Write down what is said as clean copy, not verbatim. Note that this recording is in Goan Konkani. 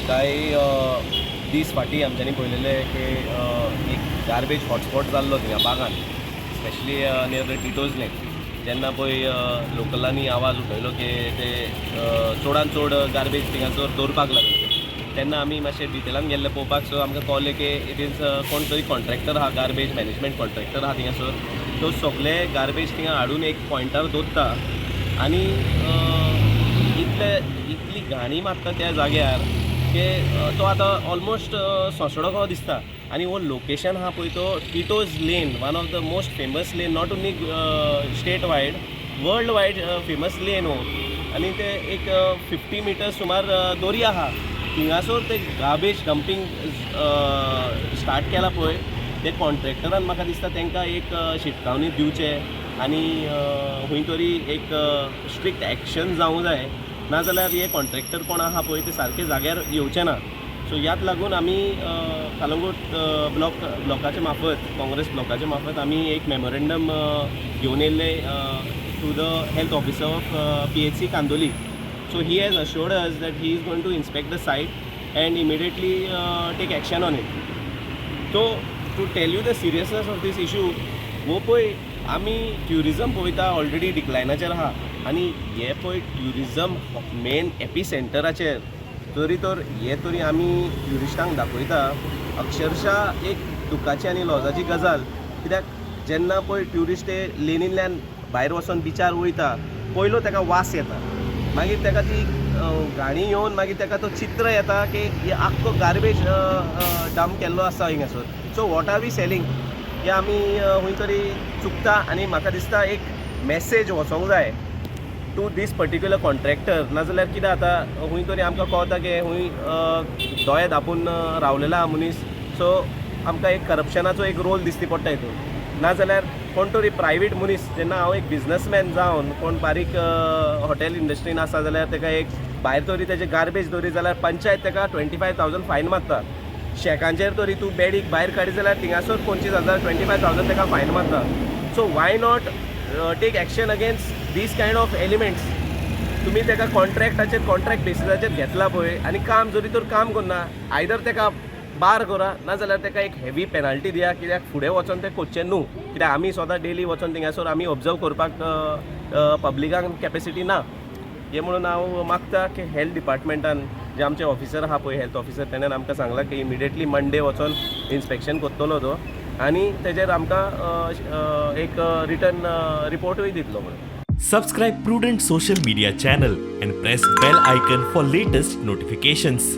कांय दीस फाटीं आमच्यांनी पळयलेलें की एक गार्बेज हॉटस्पॉट जाल्लो थिंगा बागान, specially near the Tito's Lane. जेन्ना पळय लोकलांनी आवाज उठयलो की ते चडान चड गार्बेज थिंगासर दवरपाक लागले, तेन्ना आमी मातशे डिटेलान गेल्ले पळोवपाक. सो आमकां कळ्ळें की it is कोण तरी कॉन्ट्रॅक्टर आहा, गार्बेज मॅनेजमेंट कॉन्ट्रॅक्टर आहा थिंगासर. तो सगळे गार्बेज थिंगा हाडून एक पॉयंटार दवरता आनी इतले इतली घाणी मारता त्या जाग्यार की तो आतां ऑलमोस्ट सोंसडो कसो दिसता. आनी हो लोकेशन आहा पळय तो Tito's Lane, one of the most famous lane, not only state wide, world wide famous lane हो. आनी ते एक 50 मिटर्स सुमार दोरी आहा, थिंगासर ते गार्बेज डंपींग स्टार्ट केला पळय. ते कॉन्ट्रॅक्टरान म्हाका दिसता तांकां एक शिटकावणी दिवचें आनी खंय तरी एक स्ट्रिक्ट एक्शन जावंक जाय. नाजाल्यार हे कॉन्ट्रॅक्टर कोण आहा पळय ते सारके जाग्यार येवचे ना. सो ह्यात लागून आमी कलंगूट ब्लॉकाचे मार्फत, काँग्रेस ब्लॉकाचे मार्फत आमी एक मेमोरेंडम घेवन येयल्ले to the health officer of PHC Candolim. So he has assured us that he is going to inspect the site and immediately take action on it. So to tell you the seriousness of this issue, वो पळय आमी ट्युरिजम पळयता ऑलरेडी डिक्लायनाचेर आहा आनी हे पळय ट्युरिजम मेन एपी सेंटराचेर तरी तर हे तरी आमी ट्युरिस्टांक दाखयता. अक्षरशा एक दुखाची आनी लॉजाची गजाल, कित्याक जेन्ना पळय ट्युरिस्ट ते लेनींतल्यान भायर वचोन बिचार वयता, पयलो ताका वास येता, मागीर ताका ती घाणी येवन मागीर ताका तो चित्र येता की हे आख्खो गार्बेज डंप केल्लो आसा हिंगासर. So what are we selling? हे आमी खंय तरी चुकता आनी म्हाका दिसता एक मॅसेज वचोंक जाय टू these particular contractor. नाजाल्यार कितें जाता, खंय तरी आमकां कळता की खंय दोळे धांपून रावलेलो आहा मनीस. सो आमकां एक करप्शनाचो एक रोल दिसती पडटा हितून. नाजाल्यार कोण तरी प्रायवेट मनीस, जेन्ना हांव एक बिजनसमॅन जावन कोण बारीक हॉटेल इंडस्ट्रीन आसा जाल्यार ताका एक भायर तरी तेजे गार्बेज दवरीत जाल्यार पंचायत ताका 25,000 फायन मारता. शेकांचेर तरी तूं बेडीक भायर काडीत जाल्यार थिंगासर 25,000, 25,000 ताका फायन मारता. So why not take action against these kind of elements? तुमी ताका कॉन्ट्रॅक्टाचेर, कॉन्ट्रॅक्ट बेसिसाचेर घेतला पळय आनी काम जरी तर काम करना, आयदर ताका बार करा, नाजाल्यार ताका एक हेवी पेनल्टी दिया, कित्याक फुडें वचोन तें करचें न्हू. कित्याक आमी स्वता डेली वचोन थिंगासर आमी ऑब्जर्व करपाक पब्लिकांक कॅपेसिटी ना. हें म्हणून हांव मागता की हेल्थ डिपार्टमेंटान जे आमचे ऑफिसर आहा पळय, हेल्थ ऑफिसर, तेणेन आमकां सांगलां की इमिडिएटली मंडे वचोन इन्स्पेक्शन करतलो तो आनी तेजेर आमकां एक रिटन रिपोर्टूय दितलो म्हणून. Subscribe Prudent Social Media channel and press bell icon for latest notifications.